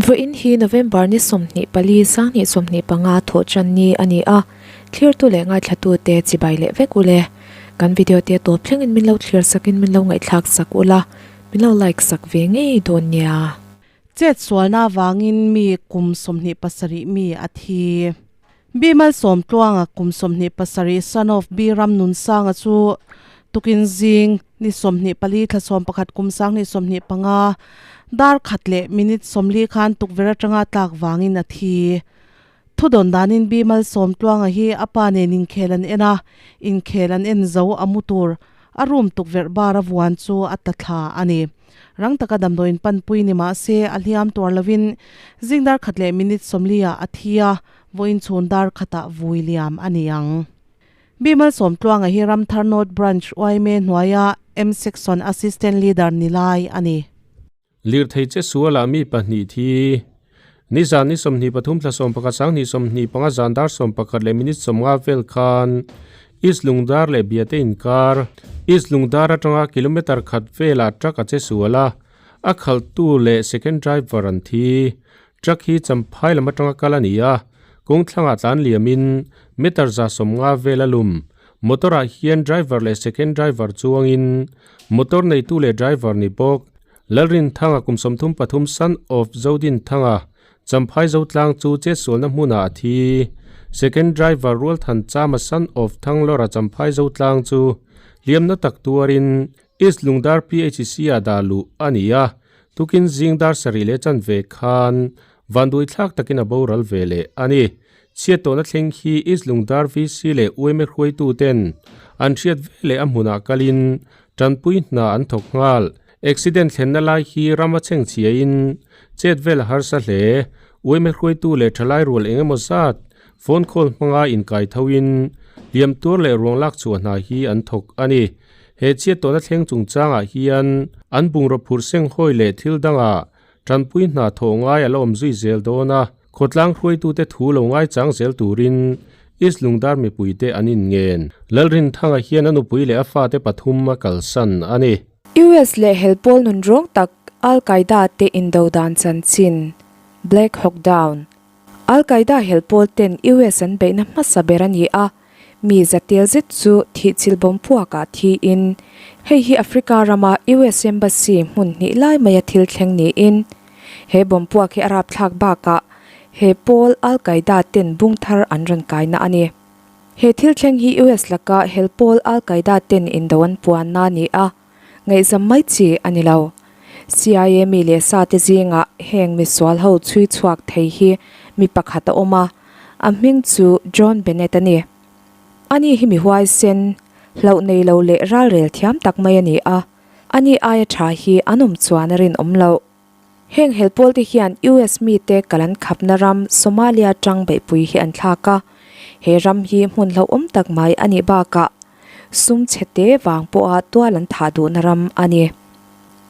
Vawiin hi November ni 24 2025 thawh tan ni a ni a, thlirtu leh ngaithlatute chibai leh vek u le. Kan video te tawp thlengin min lo thlir sakin min lo ngaihthlak sak ula, min lo like sak ve ngei dawn nia. Chet sualna avangin mi kum 27 mi a thi. Bimal Sawmtluanga kum 27 son of B Ramnunsanga chu tukin zing ni 24 thla 11 kum 2025 dar khat leh minute 40 khan tukverh atanga tlak vangin a thi. Thudawn danin Bimal Sawmtluanga hi a pa nen inkhel an en a, inkhel an en zo a mu tur a room tukverh bar a vuan chu a tla thla a ni. Rang taka damdawiin panpui ni mah se a hliam tuar lovin zing dar khat leh minute 40 ah a thi a, vawiin chhun dar khatah vui liam a ni ang. Bimal Sawmtluanga hi Ramthar North Branch yma hnuaia M Section Assistant Leader ni lai a ni. Lirthei che sualah mi pahnih thi. Nizan ni 23 thla 11 2025 zan dar 11 leh minute 50 vel khan East Lungdar leh Biate inkar East Lungdar atanga kilometre khat velah truck a che sual a, a khalhtu leh second driver an thi. Truck hi Champhai lam atanga kal a ni a, kawng thlangah tlan liamin meter 150 vel a lum. Motor ah hian driver leh second driver chuangin motor neitu leh driver ni bawk. Lalrinthanga kum 33 son of Zodinthanga, Champhai Zotlang chu chetsualna hmunah a thi. Second driver Rualthan Chama son of Thanglawra Champhai Zotlang chu hliamna tak tuarin East Lungdar PHC ah dah luh a ni a, tukin zing dar sarih leh chanve khan vanduai thlak takin a boral ve leh a ni. Chhiat tawhna thleng hi East Lungdar VC leh UMA hruaitu ten an hriat ve leh a hmunah kalin tanpui hna an thawk nghal. Accident thlenna lai hi ram a chheng chhiain chet vel a harsa hle. UMA hruaitu leh thalai rual eng emaw zat phone call hmanga inkai thoin hliam tuar leh ruang lak chhuah hna hi an thawk a ni. He chhiat tawhna thleng chungchangah hian an bungraw phurh seng hawi leh thil dangah Tanpui hna thawh ngai a la awm zui zel dawn a, khawtlang hruaitute thu lo ngaichang zel turin East Lungdar mipuite an inngen. Lalrinthanga hian a nupui leh a fate pathum a kalsan a ni. US leh helpawl nun rawng tak Al Qaeda te indo dan chanchin, Black Hawk Down. Al Qaeda helpawl ten US an beihna hmasa ber a ni a, mi zatel zet chu thihchilh bawm puakah thiin, hei hi Africa rama US Embassy hmun hnih lai maia thil thleng niin, he bawm puak hi a rapthlak bakah he pawl Al Qaeda ten bung thar an rawn kaina a ni. He thil thleng hi US laka helpawl Al Qaeda ten indo an puanna a ni a, Ngaihzam mai chi a ni lo. CIA mi leh sa te zingah heng misual ho chhui chhuak thei hi mi pakhat a awm a, a hming chu John Bennett a ni. Ani hi mi huaisen, hlauh nei lo leh ralrel thiam tak mai a ni a, ani aia tha hi an awm chuan a rinawm loh. Heng helpawl te hian US mite kal an khapna ram Somalia tang beihpui hi an thlak a, he ram hi hmun hlauhawm tak mai a nih bakah sum chhe te vang pawha tual an thah duhna ram a ni.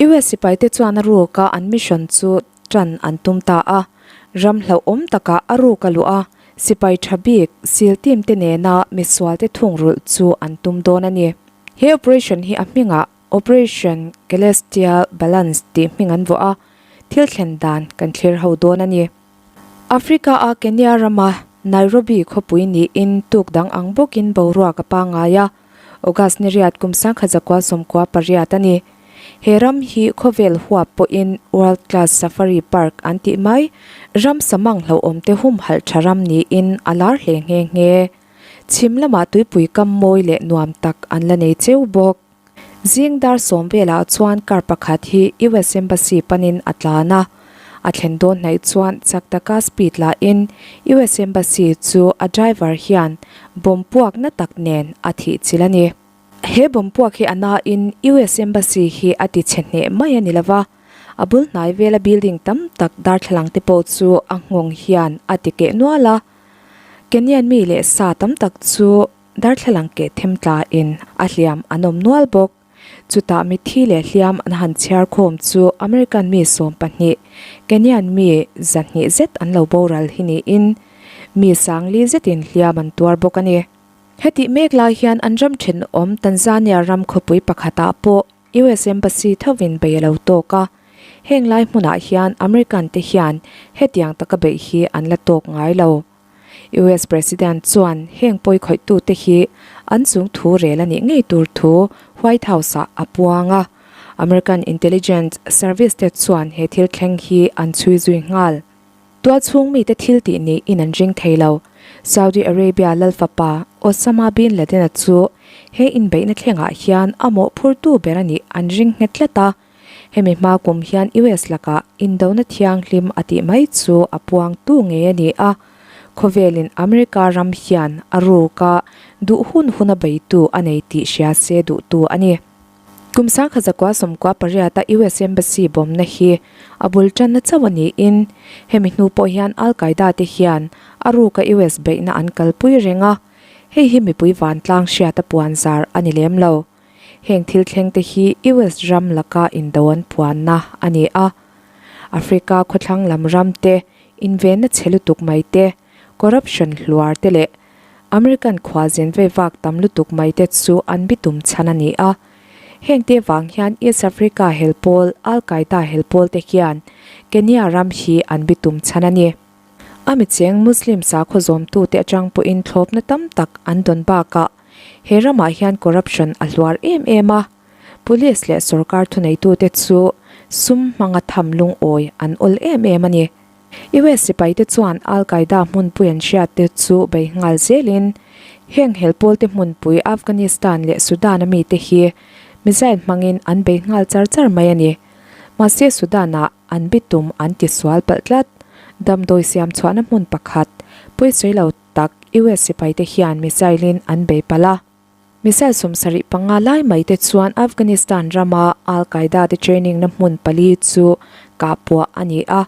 US sipaite chuan a ruka an mission chu tan an tum ta a, ram hlauhawm takah a ruk a luh a, sipai tha bik SEAL team te nena misualte thungrulh chu an tum dawn a ni. He operation hi a hmingah Operation Celestial Balance tih hming an vuah a, thil thlen dan kan thlir ho dawn a ni. Africa a Kenya rama Nairobi khawpui niin tuk dang ang bawkin boruak a pangngai a, August ni riat kum 1998 a ni. He ram hi khawvel huap pawhin World Class Safari Park an tih mai, ram samang hlauhawm te humhalh tha ram niin a lar hle nghe nghe. Chhim lamah tuipui kam mawi leh nuam tak an la nei cheu bawk. Zing dar sawm velah chuan car pakhat hi US Embassy panin a tlan a, a thlen dawn hnaih chuan chak taka speed lahin US Embassy chu a driver hian bomb puak na tak nen a thih chilh a ni. He bomb puak hi a nain US Embassy hi a ti chhe hneh mai a ni lova, a bul hnai vela building tam tak darthlalang te pawh chu a nghawng hian a ti keh nual a, Kenyan mi leh sa tam tak chu Darthlalang keh them tla in a hliam an awm nual bawk. Chutah mitthi leh hliam an han chhiar khawm chu American mi 12, Kenyan mi 200 zet an lo boral hi niin mi 40 zetin hliam an tuar bawk a ni. Hetih mek lai hian an ram thenawm Tanzania ram khawpui pakhatah pawh US Embassy thovin bei a lo tawk a. Heng lai hmunah hian American te hian hetiang taka beih hi an la tawk ngai lo. US President chuan heng pawi khawihtute hi an chung thu rel a nih ngei tur thu White House-ah a puang a. American Intelligence Service te chuan he thil thleng hi an chhui zui nghal. Tualchhung mite thil tih niin an ring thei lo. Saudi Arabia lal fapa Osama bin Laden-a chu he inbeihna thlengah hian a mawhphurtu ber a nih an ring nghet tlat a. Hemi hma kum hian US lakah indona thianghlim a tih mai chu a puangtu ngei a ni a. Khawvelin America ram hian a ruka duh hun huna beitu a nei tih hria se duhtu a ni. Kum sangkhat zakua sawmkua pariata US Embassy bawmna hi a bul tanna chauh a niin, hemi hnu pawh hian Al Qaeda te hian a ruka US beihna an kalpui reng a, hei hi mipui vantlang hriata puan zar a ni lem lo. Heng thil thleng te hi US ram laka indo an puanna a ni a. Africa khawthlang lam ram te invenna chhe lutuk mai te, corruption hluar te leh American khualzin vei vak tam lutuk mai te chu an bitum chhan a ni a. Heng te vang hian East Africa hel pawl, Al Qaeda hel pawl te hian Kenya ram hi an bitum chhan a ni. A micheng Muslim sakhaw zawmtute atang pawhin thlawpna tam tak an dawn bakah he ramah hian corruption a hluar em em a. Police leh sorkar thuneitute chu sum hmanga tham lungawi an awl em em a ni. US sipaite chuan Al Qaeda hmunpui an hriatte chu bei nghal zelin, heng helpawlte hmunpui Afghanistan leh Sudan-a mite hi missile hmangin an bei nghal char char mai a ni. Mahse Sudan-ah an bitum an tisual palh tlat. Damdawi siam chhuahna hmun pakhat pawisawi lo tak US sipaite hian missile-in an bei palh a. Missile 75 lai mai te chuan Afghanistan rama Al Qaeda te training na hmun pali chu kah puah a ni a,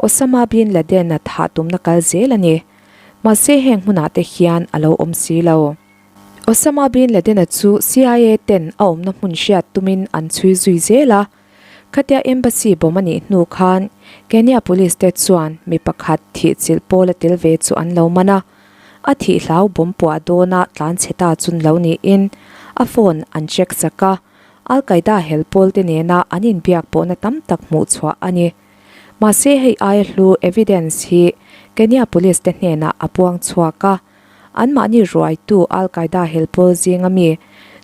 Osama bin Laden-a thah tumna kal zel a ni. Mahse heng hmunah te hian a lo awm si lo. Osama bin Laden-a chu CIA ten a awmna hmun hriat tumin an chhui zui zel a, khatia embassy bomb a nih hnu khan Kenya police te chuan mi pakhat thihchilh pawl a tel ve chu an lo man a. A thih hlau bawm puah dawna tlan chhe ta chun lo niin a phone an check sak a, Al Qaeda hel pawl te nena an inbiak pawhna tam tak hmuh chhuah a ni. Mahse hei aia hlu evidence hi Kenya police te hnenah a puang chhuak a, anmahni ruaitu Al Qaeda hel pawl zinga mi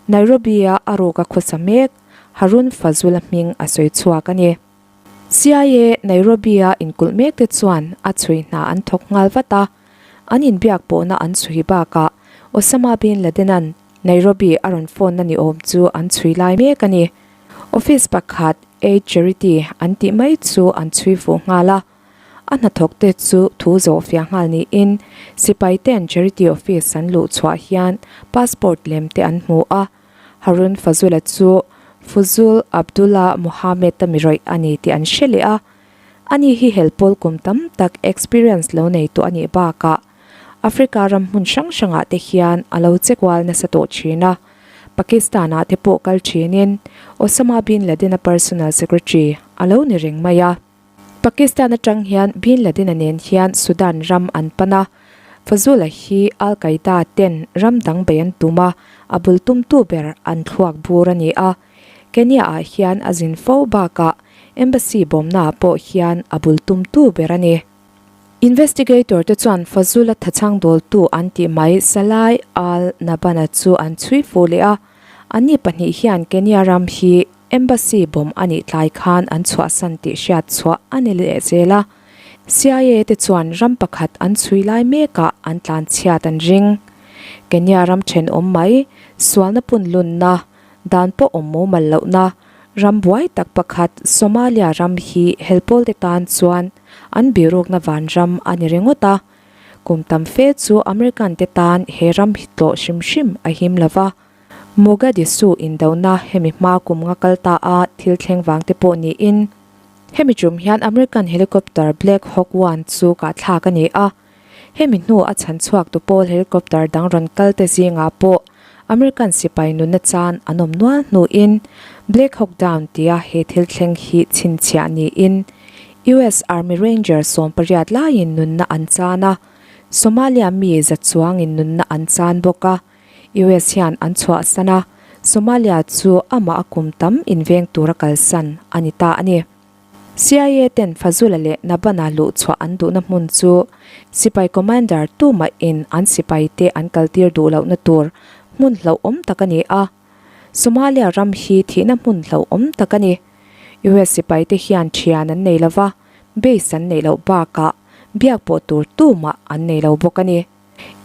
Nairobi-a a ruka khawsa mek Harun Fazul-a hming a sawi chhuak a ni. CIA Nairobi-a inkulh mek te chuan a chhui hna an thawk nghal vat a, an inbiak pawhna an chhui bakah Osama bin Laden-a'n Nairobi a rawn phone na ni awm chu an chhui lai mek a ni. Office pakhat Aid Charity an tih mai chu an chhui fuh nghal a, a hnathawk te chu thu zawhfiah nghal niin sipai ten Charity Office an luh chhuah hian passport lem te an hmu a, Harun Fazula chu Fuzul Abdullah Mohammed-a mi rawih a ni tih an hre leh a. Ani hi helpawl kum tam tak experience lo nei tawh a nih bakah Africa ram hmun hrang hrangah te hian a lo che kual nasa tawh thin a. Pakistan-ah te pawh kal thinin Osama bin Laden-a personal secretary a lo ni reng mai a. Pakistan atang hian Bin Laden-a nen hian Sudan ram an pan a, Fazul-a hi Al Qaeda ten ram dang bei an tum a, a bul tumtu ber an thluak bur a ni a. Kenya-ah hian a zin fo bakah Embassy bawmnaah pawh hian a bul tumtu ber a ni. Investigator te chuan Fazul-a thachhang dawltu an tih mai Salai Al Nabana chu an chhui fuh leh a, anni pahnih hian Kenya ram hi Embassy bomb a nih tlai khan an chhuahsan tih hriat chhuah a ni leh zel a, CIA te chuan ram pakhat an chhui lai mekah an tlan chhiat an ring. Kenya ram thenawm mai, sualna punlunna, dan pawh awm mumal lohna, ram buai tak pakhat Somalia ram hi helpawl te tan chuan an birukna vanram a ni ringawt a. Kum tam fe chu American te tan he ram hi tlawh hrim hrim a him lova. Mogadishu indona hemi hma kum nga kal ta a thil thleng vang te pawh niin hemi tum hian American helicopter Black Hawk One chu kah thlak a ni a. Hemi hnu a chhan chhuak tu pawl helicopter dang rawn kal te zingah pawh American sipai nunna chan an awm nual hnuin Black Hawk Down tia he thil thleng hi chhinchhiah niin US Army Ranger 18 laiin nunna an chan a, Somalia mi za chuangin nunna an chan bawk a. US hian an chhuahsan a, Somalia chu amah a kum tam inveng tura kalsan a ni ta a ni. CIA ten Fazula leh Nabana luhchhuah an duhna hmun chu sipai commander tumahin an sipaite an kaltir duh lohna tur hmun hlauhawm tak a ni a. Somalia ram hi thihna hmun hlauhawm tak a ni. US sipaite hian thian an nei lova, base an neih loh bakah biak pawh tur tumah an nei lo bawk a ni.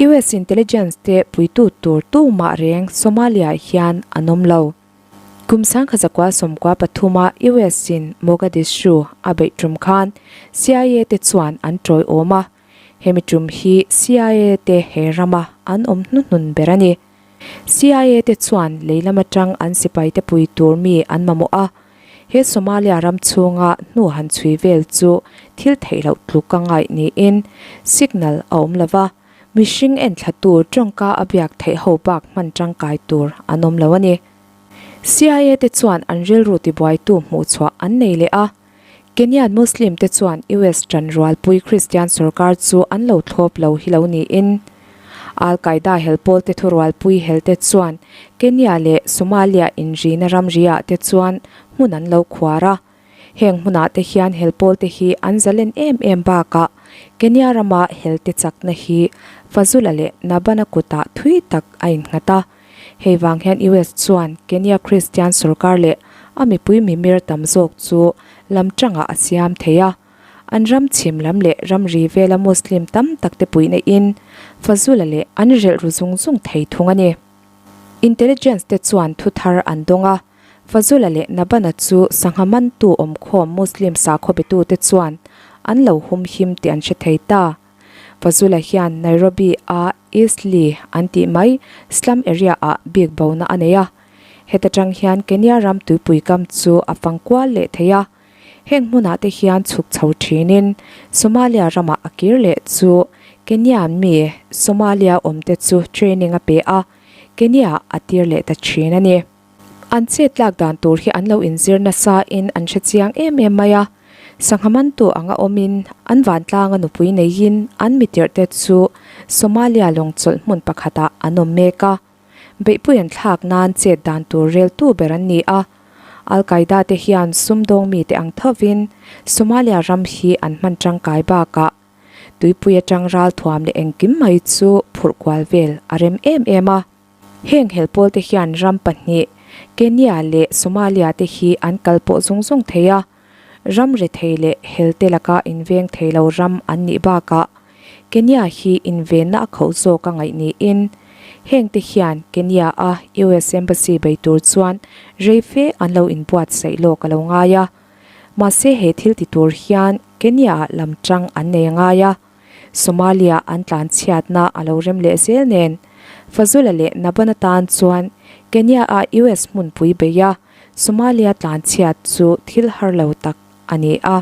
US intelligence te puitu tur tumah reng Somalia hian an awm lo. Kum sangkha zakua sawmkua pathuma US in Mogadishu a beih tum khan CIA te chuan an tawiawm a, hemi tum hi CIA te he rama an awm hnuhnun ber a ni. CIA te chuan lei lam atang an sipai te pui tur mi an mamawh a, he Somalia ram chhunga hnu han chhui vel chu thil theih loh tluk a ngaih niin signal a awm lova, Mihring enthlatu tawngka a biak theih ho bak hman tangkai tur an awm lo a ni. CIA te chuan an rilru tibuaitu hmuhchhuah an nei leh a. Kenyan Muslim te chuan US tanrualpui Kristian sorkar chu an lo thlawp lo hi lo niin Al Qaeda helpawl te thurualpui hel te chuan Kenya leh Somalia inrina ramri-ah te chuan hmun an lo khuar a. Heng hmunah te hian helpawl te hi an zalen em em bakah Kenya rama helte chakna hi Fazula leh Nabana kutah thui tak a innghat a. Hei vang hian US chuan Kenya Kristian sorkar leh a mipui mimir tam zawk chu lam tangah a siam thei a. An ram chhim lam leh ramri vela Muslim tam tak te puihna in Fazula leh an relh ru zung zung thei thung a ni. Intelligence te chuan thu thar an dawng a. Fazula leh Nabana chu sangha mantu awmkhawm Muslim sakhaw betute chuan an lo humhim tih an hre thei ta. Fazula hian Nairobi a Eastleigh an tih mai slum area ah bik bona a nei a. Heta tang hian Kenya ram tuipui kam chu a fang kual leh thei a. Heng hmunah te hian chhuk chho thinin Somalia ramah a kir leh chu Kenya mi Somalia awmte chu training a pe a, Kenya a tir leh ta thin a ni. An chet tlak dan tur hi an lo inzir nasa in an hre chiang em em mai a, sangha mantu anga awmin an vantlanga nupui neiin an mitirh te chu Somalia lawng chawlh hmun pakhatah an awm mek a, beihpui an thlak nan chet dan tur reltu ber an ni a. Al Qaeda te hian sumdawng mite ang thovin Somalia ram hi an hman tangkai bakah tuipui atang ralthuam leh engkim mai chu phurh kual vel a rem em em a. Heng helpawl te hian ram pahnih, Kenya leh Somalia te hi an kal pawh zung zung thei a, ram rethei leh helte laka inveng thei lo ram an nih bakah Kenya hi invenna a khauh zawk a ngaih niin heng te hian Kenya a US Embassy bei tur chuan rei fe an lo inbuatsaih lawk a lo ngai a. Mahse he thil ti tur hian Kenya ah lam tang an nei a ngai a. Somalia an tlanchhiatna a lo rem leh zel nen, Fazula leh Nabana tan chuan Kenya-a US hmunpui beia Somalia tlanchhiat chu thil har lo tak a ni a.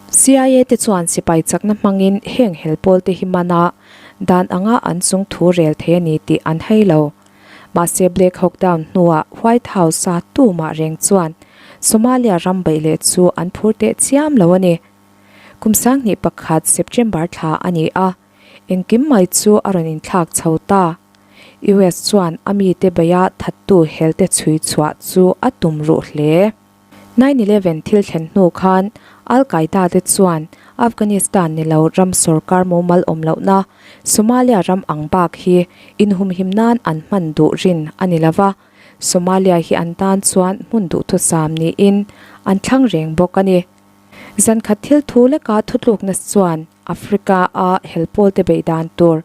CIA te chuan sipai chakna hmangin heng helpawl te hi mana dan anga an chung thu rel thei a ni tih an hai lo. Mahse Black Hawk Down hnuah White House-a tumah reng chuan Somalia ram beih leh chu an phur teh chiam lo a ni. Kum sanghnih pakhat September thla a ni a, engkim mai chu a rawn inthlak chho ta. US chuan a mite beia thattu helte chhui chhuah chu a tum ruh hle. Nine eleven thil thlen hnu khan Al Qaeda te chuan Afghanistan ni lo ram sorkar mumal awm lohna Somalia ram ang bak hi inhumhim nan an hman duh rin a ni lo va, Somalia hi an tan chuan hmun duhthusam niin an thlang reng bawk a ni. Zankhat thil thu leka thutlukna chuan Africa-a helpawlte beih dan tur,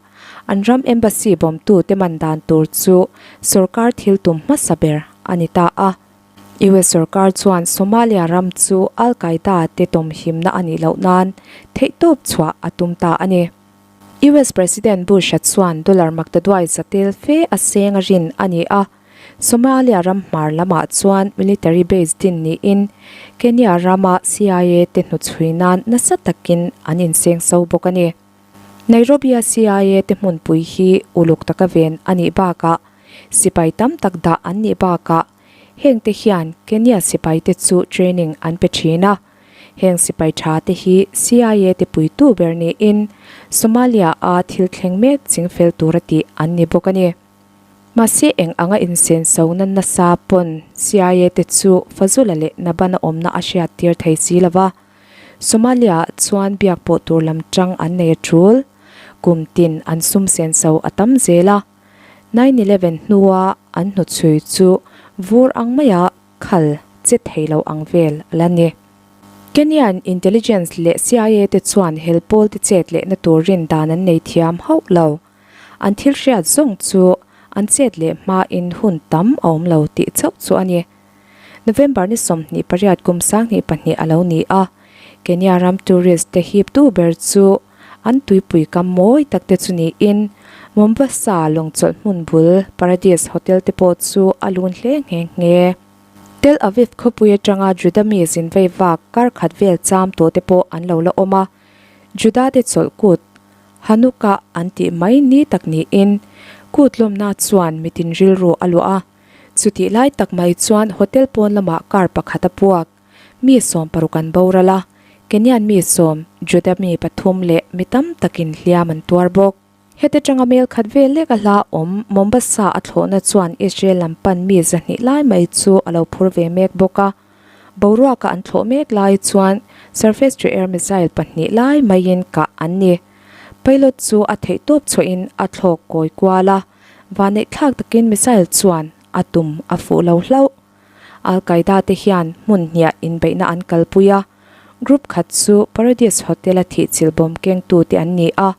an ram embassy bawmtute man dan tur chu sorkar thil tum hmasa ber a ni ta a. US sorkar chuan Somalia ram chu Al Qaeda te tawmhimna a nih loh nan theihtawp chhuah a tum ta a ni. US President Bush-a chuan dollar maktaduai za tel fe a seng a rin a ni a. Somalia ram hmar lamah chuan military base din niin Kenya rama CIA te hnuchhui nan nasa takin an inseng so bawk a ni. Nairobi-a CIA te hmunpui hi uluk taka ven a nih bakah sipai tam tak dah an nih bakah heng te hian Kenya sipai te chu training an pe thin a. Heng sipai tha te hi CIA te puitu ber niin Somalia-a thil thleng mek chingfel tura tih an ni bawk a ni. Mahse eng anga insenso na nasa pawn CIA te chu Fazula leh Nabana awmna a hriat tir thei si lo va. Somalia ah chuan biak pawh tur lam tang an nei a tul. Kum tin an sum senso a tam zel a. 9/11 hnua an hnuchhui chu vur ang maia khal che thei lo ang vel a la ni. Kenyan intelligence leh CIA te chuan hel pawl te chet lehna tur rin dan an nei thiam hauh lo. An thil hriat zawng chu an chet leh hmain hun tam a awm lo tih chauh chu a ni. November ni 28 kum 2002 a lo ni a, Kenya ram tourist te hip tu ber chu an tuipui kam mawi tak te chu niin Mombasa lawngchawlh hmun bul Paradise Hotel te pawh chu a lun hle nghe nghe. Tel Aviv khawpui atanga Juda mi zin vei vak kar khat vel cham tawh te pawh an lo la awm a, Juda te chawlh kut Hanukkah an tih mai ni tak niin kut lawmna chuan mitin rilru a luah a. Chutih lai tak mai chuan hotel pawn lamah car pakhat a puak. Mi 60 an boral a, Kenyan mi sawm, Juda mi pathum leh mi tam takin hliam an tuar bawk. Heti tanga mel khat vel lek a hla awm Mombasa a thlawhna chuan Israel lam pan mi 200 lai mai chu a lo phur ve mek bawk a. Boruaka an thlawh mek lai chuan surface to air missile pahnih lai maiin kah an ni. Pilot chu a theihtawp chhuahin a thlawk kawi kual a. Vanneih thlak takin missile chuan a tum a fuh lo hlauh. Al Qaeda te hian hmun hniah inbeihna an kalpui a, group khat chu Paradise Hotel a thihchilh bawm kengtu te an ni a.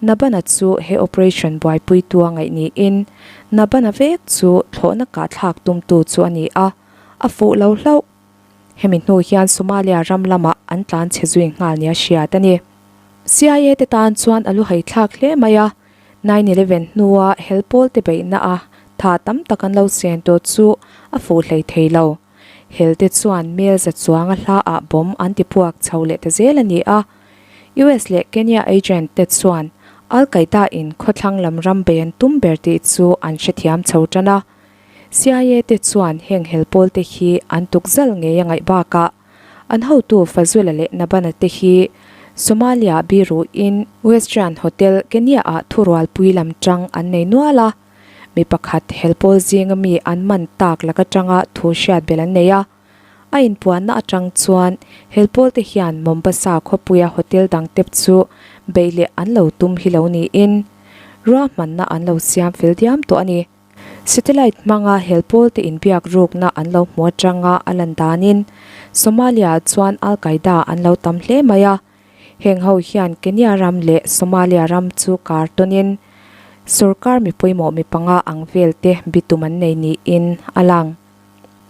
Nabana chu he operation buaipuitu a ngaih niin Nabana vek chu thlawhna kahthlak tumtu chu a ni a, a fuh lo hlauh. Hemi hnu hian Somalia ram lamah an tlan chhe zui nghal nia hriat a ni. CIA te tan chuan a lu haithlak hle mai a, 9/11 hnua hel pawl te beihna a tha tam tak an lo sen tawh chu a fuh hlei thei lo. Hel te chuan mel za chuanga hla ah bomb an ti puak chho leh ta zel a ni a. US leh Kenya agent te chuan Al Qaeda in khawthlang lam ram bei an tum ber tih chu an hrethiam chho tan a. CIA te chuan heng hel pawl te hi an tuk zal ngei a ngaih bakah An hotu Fazula leh Nabana te hi Somalia biruin Western Hotel Kenya ah thurualpui lam tang an nei nual a, mi pakhat helpawl zinga mi an man tak lak atanga thu hriat belh an nei a. A inpuanna atang chuan helpawl te hian Mombasa khawpuia hotel dang tep chu beih leh an lo tum hi lo niin ruahmanna an lo siam fel diam tawh a ni. Satellite hmanga helpawl te inbiak rukna an lo hmu atanga a lan danin Somalia ah chuan Al Qaeda an lo tam hle mai a. Heng ho hian Kenya ram leh Somalia ram chu kar tawnin sorkar mi pawimawh mi panga ang vel te bitum an nei niin a lang.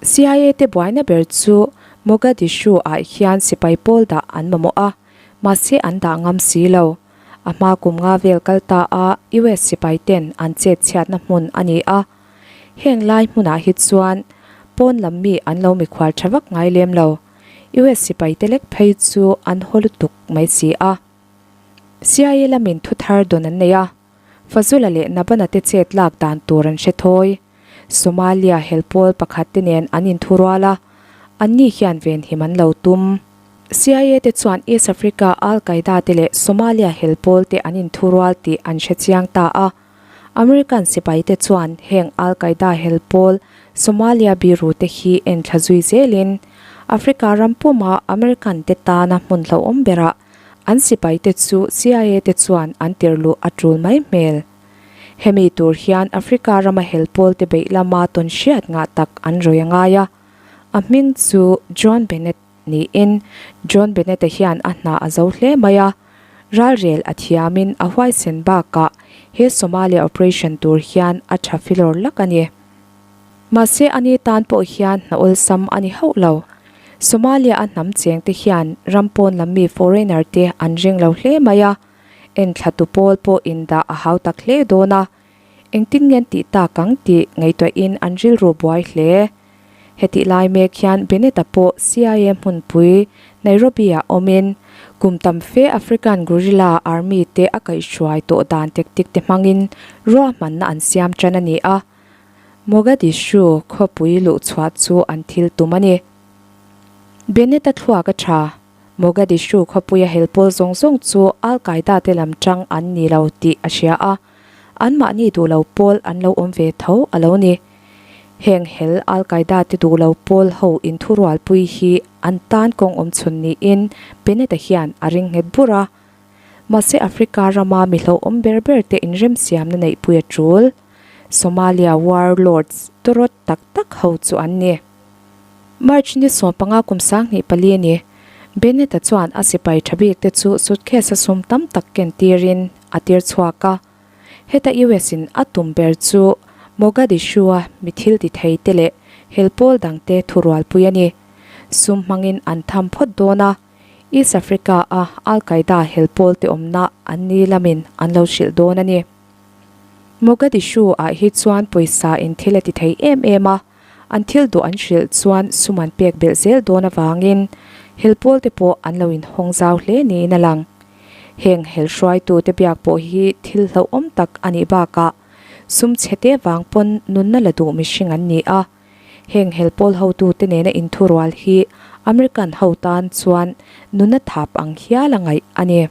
CIA te buaina ber chu Mogadishu ah hian sipai pawl dah an mamawh a, mahse an dah ngam si lo. A hma kum nga vel kal ta a US sipai ten an chet chhiatna hmun a ni a. Heng lai hmunah hi chuan pawn lam mi an lo mikhual tha vak ngai lem lo. US sipai te lek phei chu an haw lutuk mai si a. CIA lamin thu thar dawn an nei a. Fazula leh Nabana te chet lak dan tur an hre thawi. Somalia helpawl pakhat te nen an inthurual a, anni hian venhim an lo tum. CIA te chuan East Africa Al Qaeda te leh Somalia helpawl te an inthurual tih an hre chiang ta a. American sipai te chuan heng Al Qaeda helpawl Somalia biru te hi enthla zui zelin Africa ram puma American te tana hmun hlauhawm berah an sipai te chu CIA te chuan an tirhluh a tul mai hmel. Hemi tur hian Africa rama helpawl te beih lama tawn hriat ngah tak an rawi a ngai a. A hming chu John Bennett niin John Bennett-a hian a hna a zo hle mai a. Ralrel a thiamin a huaisen bakah he Somalia operation tur hian a tha filawr lak a ni. Mahse ani tan pawh hian hna awlsam a ni hauh lo. Somalia a hnam cheng te hian ram pawn lam mi foreigner te an ring lo hle mai a. Enthlatu pawl pawh indah a hau tak hle dawn a, engtin nge an tih tak ang tih ngaihtuahin an rilru buai hle. Hetih lai mek hian Bennett-a pawh CIA hmunpui Nairobi-ah awmin kum tam fe African Guerrilla Army te a kaihhruai tawh dan tactic te hmangin ruahmanna an siam tan a ni a, Mogadishu khawpui luhchhuah chu an thil tum a ni. Bennett-a thluak a tha. Mogadishu khawpuia helpawl zawng zawng chu Al Qaeda te lam tang an ni lo tih a hria a, anmahni duh lo pawl an lo awm ve tho a lo ni. Heng hel Al Qaeda te duh lo pawl ho inthurualpui hi an tan kawng awm chhun niin Bennett-a hian a ring nghet bur a. Mahse Africa rama mi hlauhawm ber ber te inremsiamna neihpui a tul. Somalia warlords tawrawt tak tak ho chu an ni. March ni 15 kum 2004 ni, Bennett-a chuan a sipai tha bik te chu suitcase a sum tam tak ken tirin a tir chhuak a. Heta US in a tum ber chu Mogadishu-a mi thil ti thei te leh hel pawl dang te thurualpui a ni. Sum hmangin an tham phawt dawn a, East Africa-a Al Qaeda hel pawl te awmna an ni lamin an lo hrilh dawn a ni. Mogadishu-ah hi chuan pawisa in thil a ti thei em em a, an thil duh an hrilh chuan sum an pek belh zel dawn avangin hel pawl te pawh an lo inhawng zau hle niin a lang. Heng hel hruaitute biak pawh hi thil hlauhawm tak a nih bakah sum chhe te vang pawn nunna la duh mihring an ni a. Heng hel pawl hotute nena inthurual hi American ho tan chuan nunna thap ang hial a ngaih a ni.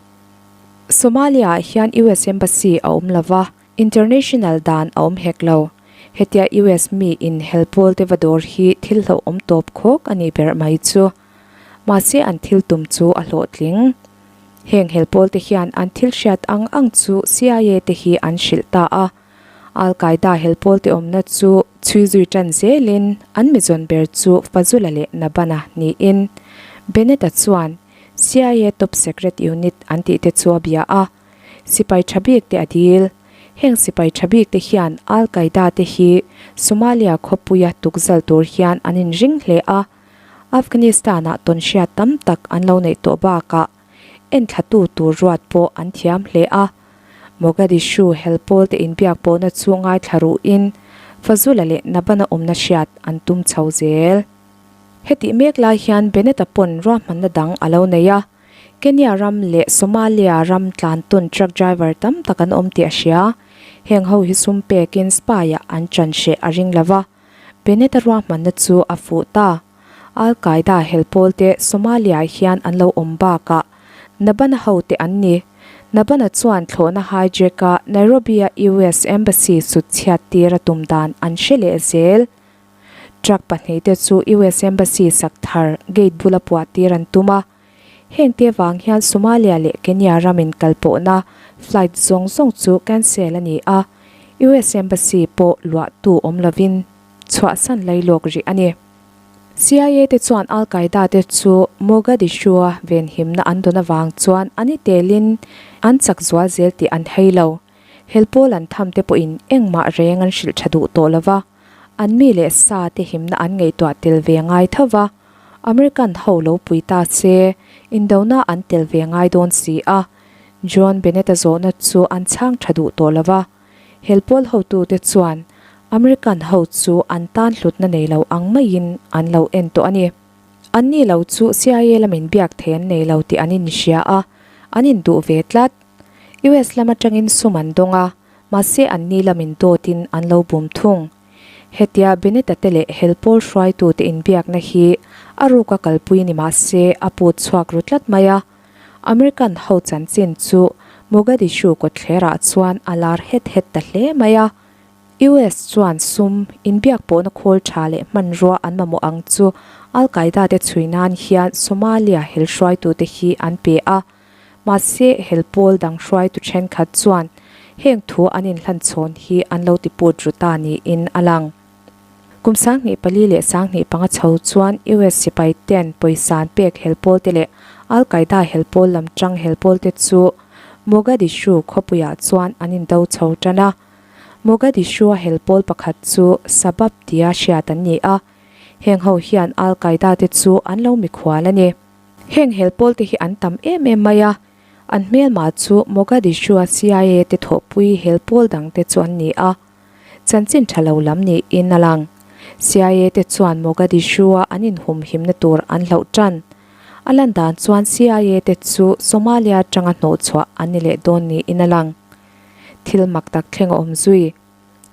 Somalia-ah hian US Embassy a awm lova, International dan a awm hek lo. Hetia US mi in hel pawl te va dawr hi thil hlauhawm tawp khawk a nih ber mai chu. Mahse an thil tum chu a hlawhtling. Heng hel pawl te hian an thil hriat ang ang chu CIA te hi an hrilh ta a. Al Qaeda hel pawl te awmna chu chhui zui tan zelin an mizawn ber chu Fazula leh Nabana niin Bennett-a chuan CIA top secret unit an tih te chu a bia a. Sipai tha bik te a dil. Heng sipai tha bik te hian Al Qaeda te hi Somalia khawpuia tukzal tur hian an inring hle a. Afghanistan-ah tawnhriat tam tak an lo neih tawh bakah enthlatu tur ruat pawh an thiam hle a. Mogadishu hel pawl te inbiak pawhna chu ngaithla ruhin Fazula leh Nabana awmna hriat an tum chho zel. Hetih mek lai hian Bennett-a pawn ruahmanna dang a lo nei a. Kenya ram leh Somalia ram tlan tawn truck driver tam tak an awm tih a hria. Heng ho hi sum pekin spy-ah an ṭan hreh a ring lo va. Bennett-a ruahmanna chu a fuh ta. Al Qaeda hel pawl te Somalia-ah hian an lo awm bakah Nabana ho te an ni. Nabana chuan thlawhna hijack-a Nairobi-a US Embassy sut chhiat tir a tum dan an hre leh zel. Truck pahnihte chu US Embassy sak thar gate bula puah tir an tum a. Heng te vang hian Somalia leh Kenya ram in kal pawhna flight zawng zawng chu cancel a ni a, US Embassy pawh luahtu awm lovin chhuahsan lailawk rih a ni. CIA te chuan Al Qaeda te chu Mogadishu-a venhimna an dawn avang chuan an i telin an chak zual zel tih an hei lo. Hel pawl an tham te pawhin engmah reng an hrilh tha duh tawh lova, an mi leh sa te himna an ngaihtuah tel ve ngai tho va. American ho lo pui ta se, indona an tel ve ngai dawn si a. John Bennett-a zawhna chu an chhang tha duh tawh lo va. Hel pawl hotute chuan American ho chu an tan hlutna nei lo ang maiin an lo en tawh a ni. Anni lo chu CIA lamin biak thei an nei lo tih an inhria a, an induh ve tlat. US lam atangin sum an dawng a, mahse anni lamin dawtin an lo bum thung. Hetia Benita te leh hel pawl hruaitute inbiakna hi a ruka kalpui ni mah se a put chhuak ru tlat mai a. American ho chanchin chu Mogadishu kawtthlerah chuan a lar het het ta hle mai a. US chuan sum, inbiak pawhna khawl tha leh hmanrua an mamawh ang chu Al Qaeda te chhui nan hian Somalia hel hruaitute hi an pe a. Mahse, hel pawl dang hruaitu thenkhat chuan heng thu an inhlanchhawn hi an lo ti put ru ta niin a lang. Kum 2004 leh 2005 chho chuan US sipai ten pawisa an pek hel pawl te leh Al Qaeda hel pawl lam tang hel pawl te chu Mogadishu khawpuiah chuan an indo chho tan a. Mogadishu-a hel pawl pakhat chu Sabab tia hriat an ni a, heng ho hian Al Qaeda te chu an lo mikhual a ni. Heng hel pawl te hi an tam em em mai a, an hmelma chu Mogadishu-a CIA te thawhpui hel pawl dang te chu an ni a, chanchin tha lo lam niin a lang. CIA te chuan Mogadishu-a an inhumhimna tur an hlauh tan. A lan dan chuan CIA te chu Somalia atanga hnawhchhuah an ni leh dawn niin a lang. Thil mak tak thleng a awm zui.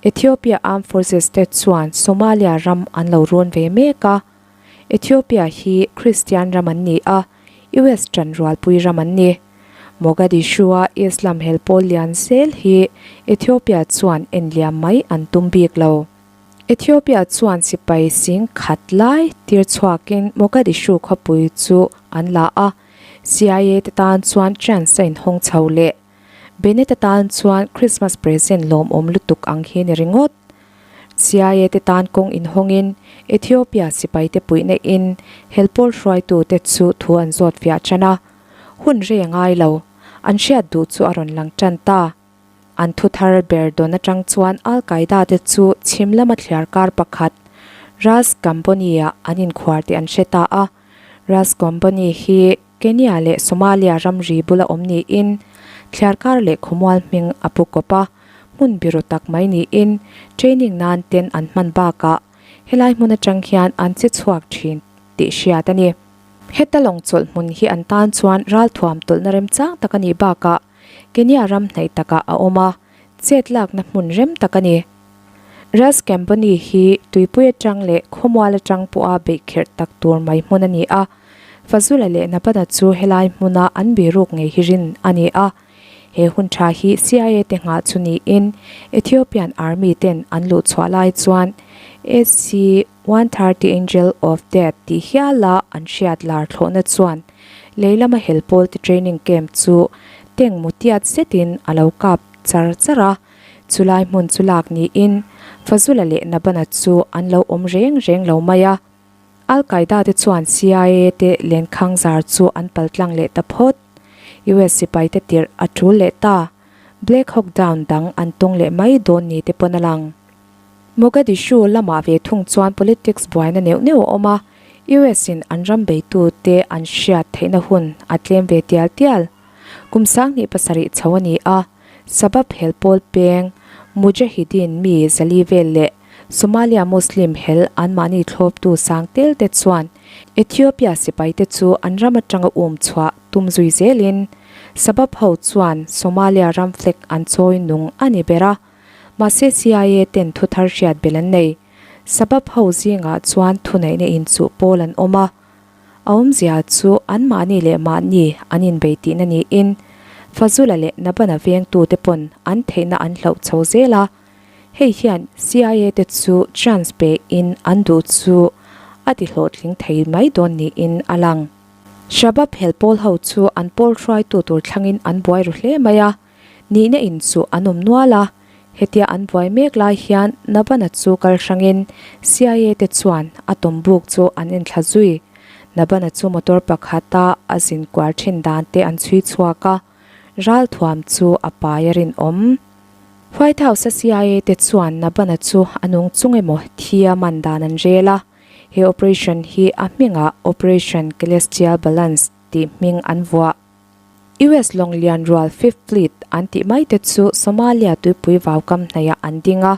Ethiopia Armed Forces te chuan Somalia ram an lo run ve mek a. Ethiopia hi Kristian ram an ni a, US ṭanrualpui ram an ni. Mogadishu-a Islam hel pawl lian zel hi Ethiopia chuan en liam mai an tum bik lo. Ethiopia chuan sipai sing khat lai tir chhuakin Mogadishu khawpui chu an la a, CIA te tan chuan chance a inhawng chho leh. Bennett-a tan chuan Christmas present lawmawm lutuk ang hi ni ringawt. CIA te tan kawng inhawngin Ethiopia sipai te puihna in helpawl hruaitu te chu thu an zawt fiah tan a, hun rei a ngai lo, an hriat duh chu a rawn lang tan ta. An thu thar ber dawn atang chuan Al Qaeda te chu chhim lama thliar kar pakhat Ras Kamboni-ah an inkhuar tih an hre ta a. Ras Kamboni hi Kenya leh Somalia ramri bula awm niin thliar kar leh khawmual hming a pu kawp a, hmun biru tak mai niin training nan ten an hman bakah helai hmun atang hian an che chhuak thin tih hriat a ni. Heta lawng chawlh hmun hi an tan chuan ralthuam tawlhna remchang tak a nih bakah Kenya ram hnaih takah a awm a, chet lakna hmun rem tak a ni. Ras Kamboni hi tuipui atang leh khawmual atang pawha beih kherh tak tur mai hmun a ni a, Fazula leh Nabana chu helai hmuna an biruk ngei hi rin a ni a. He hun tha hi CIA te nghah chu niin Ethiopian Army ten an luh chhuah lai chuan AC 130 Angel of Death tih hiala an hriat lar thlawhna chuan Lei lama hel pawl te training camp chu tank mutiat zetin a lo kap char char a, chulai hmun chu lak niin Fazula leh Nabana chu an lo awm reng reng lo mai a. Al Qaeda te chuan CIA te lenkhang zar chu an paltlang leh ta phawt. US sipai te tirh a tul leh ta. Black Hawk Down dang an tawng leh mai dawn ni te pawn a lang. Mogadishu lamah ve thung chuan politics buaina neuh neuh a awm a, US in an ram beitute an hriat theihna hun a tlem ve tial tial. Kum 27 chho a ni a, Sabab hel pawl peng, Mujahideen mi zali vel leh Somalia Muslim hel anmahni thlawptu sang tel te chuan Ethiopia sipaite chu an ram atanga um chhuah tum zui zelin Sabab ho chuan Somalia ram flag an chawi nung a ni ber a. Mahse CIA ten thu thar hriat belh an nei. Sabab ho zingah chuan thuneihna inchuh pawl an awm a. A awmzia chu anmahni leh mahni an inbei tihna niin Fazula leh Nabana vengtute pawn an theihna an hloh chho zel a. Hei hian CIA te chu chance pe in an duh chu a ti hlawhtling thei mai dawn niin a lang. Shabab hel pawl ho chu an pawl hruaitu tur thlangin an buai ru hle mai a. Nihna in chu an awm nual a, hetia an buai mek lai hian Nabana chu kal hrangin CIA te chuan a tawm buk chu an enthla zui. Nabana chu motor pakhata a zin kual thin dan te an chhui chhuak a, ralthuam chu a pai a rinawm. White House a CIA te chuan Nabana chu a nung chung emaw thi a man dan an rel a, he operation hi a hmingah Operation Celestial Balance tih hming an vuah. US lawng lian rual Fifth Fleet an tih mai te chu Somalia tuipui vaukam hnaihah an ding a,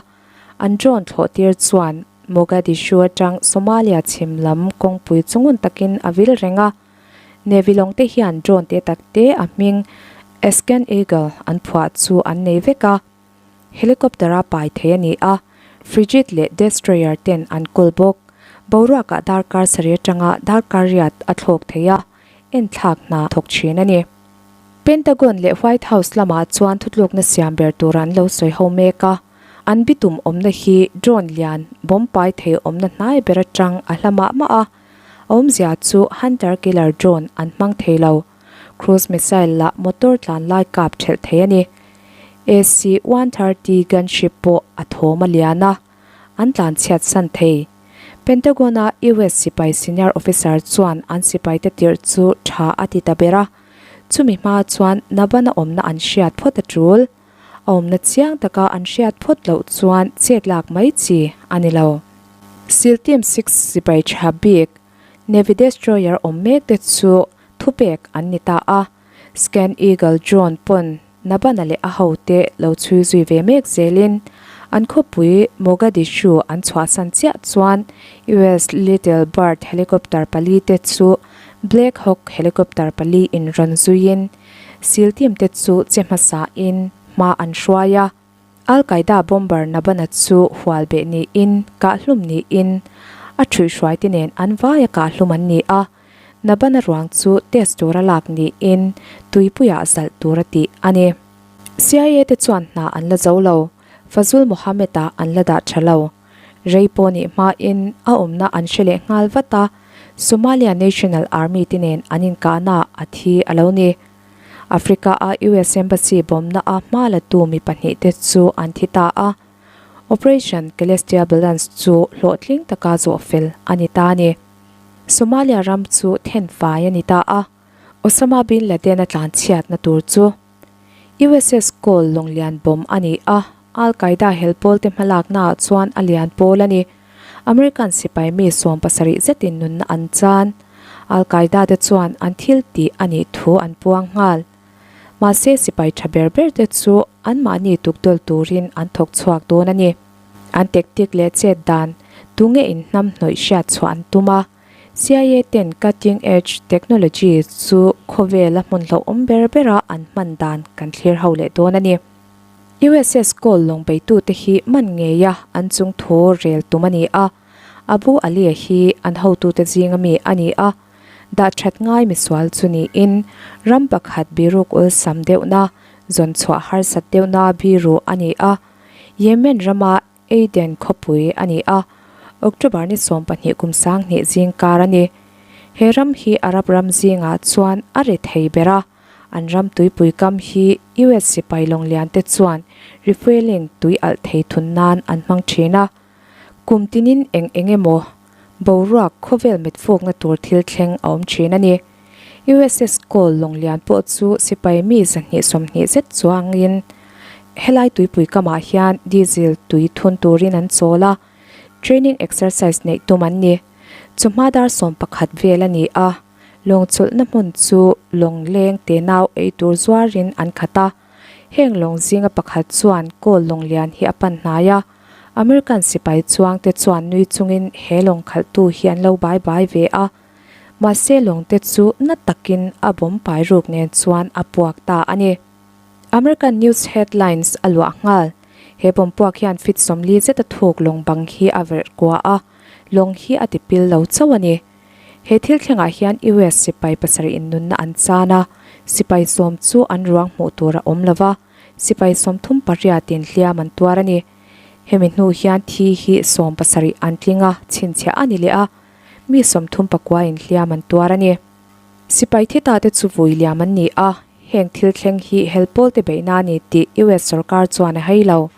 an drone thlawh tir chuan Mogadishu atang Somalia chhim lam kawngpui chu ngun takin a vil reng a. Navy lawng te hian drone te tak te a hming Ascan Eagle an phuah chu an nei vek a, helicopter a pai thei a ni a, frigate leh destroyer ten an kawl bawk. Boruakah darkar sarih atanga darkar riat a thlawk thei a. enthlak hna thawk thin a ni. Pentagon leh White House lamah chuan thutlukna siam ber tur an lo sawi ho mek a, an bitum awmna hi drone lian bomb pai thei awmna hnai ber atang a hla mah mah a, a awmzia chu Hunter Killer drone an hmang thei lo. Cruise missile lah motor tlan lai kap thelh thei a ni. AC-130 gunship pawh a thawm a lian a. an tlan chhiat san thei. Pentagon-a US sipai senior officer chuan an sipaite tirh chu tha a ti ta ber a, chumi hma chuan Nabana awmna an hriat phawt a tul. A awmna chiang taka an hriat phawt loh chuan chet lak mai chi a ni lo. Seal Team Six sipai tha bik Navy Destroyer awm mek te chu thupek an ni ta a, Scan Eagle drone pawn Nabana leh a hote lo chhui zui ve mek zelin an khawpui Mogadishu an chhuahsan chiah chuan US Little Bird helicopter pali te chu Black Hawk helicopter pali in rawn zuiin seal team te chu che hmasa in hma an hruai a. Al Qaeda bomber Nabana chu hual beh niin kahhlum niin a ṭhuihhruai te nen an vaia kahhlum an ni a. Nabana ruang chu test tura lak niin tuipuiah zalh tur a tih a ni. CIA te chuan hna an la zo lo, Fazul Mohammed-a an la dah tha lo. Rei pawh nih hmain a awmna an hre leh nghal vat a, Somalia National Army te nen an inkahna a thi a lo ni. Africa a US Embassy bawmna a hma la tu mi pahnihte chu an thi ta a. Operation Celestial Balance chu hlawhtling taka zawh fel a ni ta a ni. Somalia ram chu thenfai a ni ta a, Osama bin Laden a tlanchhiatna tur chu USS Cole lawnglian bawm a ni a, Al Qaeda hel pawlte hmalaknaah chuan a lian pawl a ni. American sipai mi 70 zetin nunna an chan. Al Qaeda te chuan an thil tih a nih thu an puang nghal. Mahse sipai tha ber ber te chu anmahni tukdawl turin an thawk chhuak dawn a ni. An tactic leh chet dan tunge inhnam hnawih hriat chhuah an tum a. CIA ten cutting edge technology chu khawvela hmun hlauhawm ber bera an hman dan kan thlir ho leh dawn a ni. USS Cole lawng beitute hi man ngeia an chung thu rel tum a ni a, Abu Ali-a hi an hotute zinga mi a ni a, dah that ngai misual chu niin ram pakhat biruk awlsam deuhna, zawn chhuah harsat deuhna biru a ni a, Yemen rama Aden khawpui a ni a, October ni 12 kum 2000 zing kar a ni. He ram hi Arab ram zingah chuan a ri thei ber a, an ram tuipui kam hi US sipai lawng lian te chuan refuelling tui alh thei thun nan an hmang thin a. Kum tinin eng eng emaw boruak khawvel mitfukna tur thil thleng a awm thin a ni. USS Cole lawng lian pawh chu sipai mi 120 zet chuangin helai tuipui kamah hian diesel tui thun turin an chawl a, training exercise neih tum an ni. Chawhma dar 11 vel a ni a, lawng chawlhna hmun chu lawng leng te nau ei tur zuarin an khat a. Heng lawng zinga pakhat chuan Cole lawng lian hi a pan hnai a, American sipai chuangte chuan nui chungin he lawng khalhtu hi an lo bai bai ve a. Mahse lawngte chu na takin a bawm pai ruk nen chuan a puak ta a ni. American news headlines a luah nghal. He bawm puak hian feet 40 zeta thuk lawng bang hi a verh kua a, lawng hi a ti pil lo chauh a ni. He thil thlengah hian US sipai pasarih in nunna an chan a, sipai 10 chu an ruang hmuh tur a awm lova, sipai 38 in hliam an tuar a ni. Hemi hnu hian thi hi 70 an tling a, chhinchhiah a ni leh a. Mi 39 in hliam an tuar a ni. Sipai thi ta te chu vui liam an ni a, heng thil thleng hi hel pawl te beihna a ni tih US sorkar chuan a hei lo.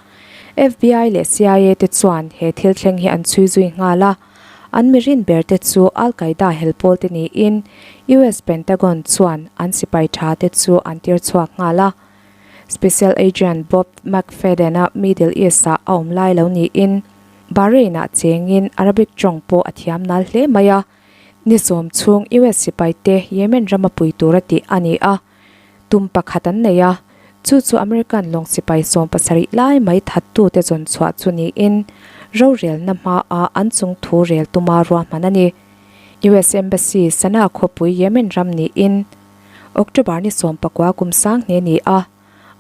FBI leh CIA te chuan he thil thleng hi an chhui zui nghal a, an mirin ber te chu Al Qaeda hel pawl te niin US Pentagon chuan an sipai tha te chu an tir chhuak nghal a. Special Agent Bob McFadden-a Middle East-ah a awm lai lo niin Bahrain-ah chengin Arabic tawng pawh a thiam nal hle mai a. Ni 10 chhung US sipaite Yemen rama pui tura tih a ni a, tum pakhat an nei a, chu chu American lawng sipai 70 lai mai thattute zawn chhuah chu niin rorelna hmaa an chung thu rel tuma ruahman a ni. US Embassy Sanaa khawpui Yemen ram niin October ni 19 kum 2000 ni a,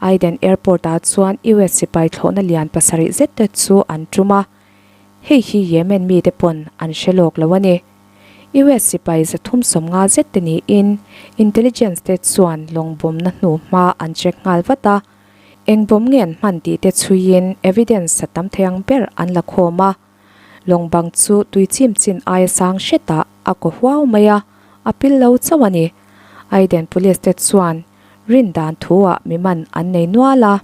Aden Airport-ah chuan US sipai thlawhna lian pasarih zet te chu an tum a, hei hi Yemen mite pawn an hre lawk lo a ni. US sipai 350 zet te niin intelligence te chuan lawng bawmna hnu hma an check nghal vat a, eng bawm nge an hman tih te chhuiin evidence a tam thei ang ber an la khawm a. Lawng bang chu tui chim chin aia sang hretah a kaw huau mai a, a pil lo chauh a ni. Aden Police te chuan rin dan thu-ah mi man an nei nual a,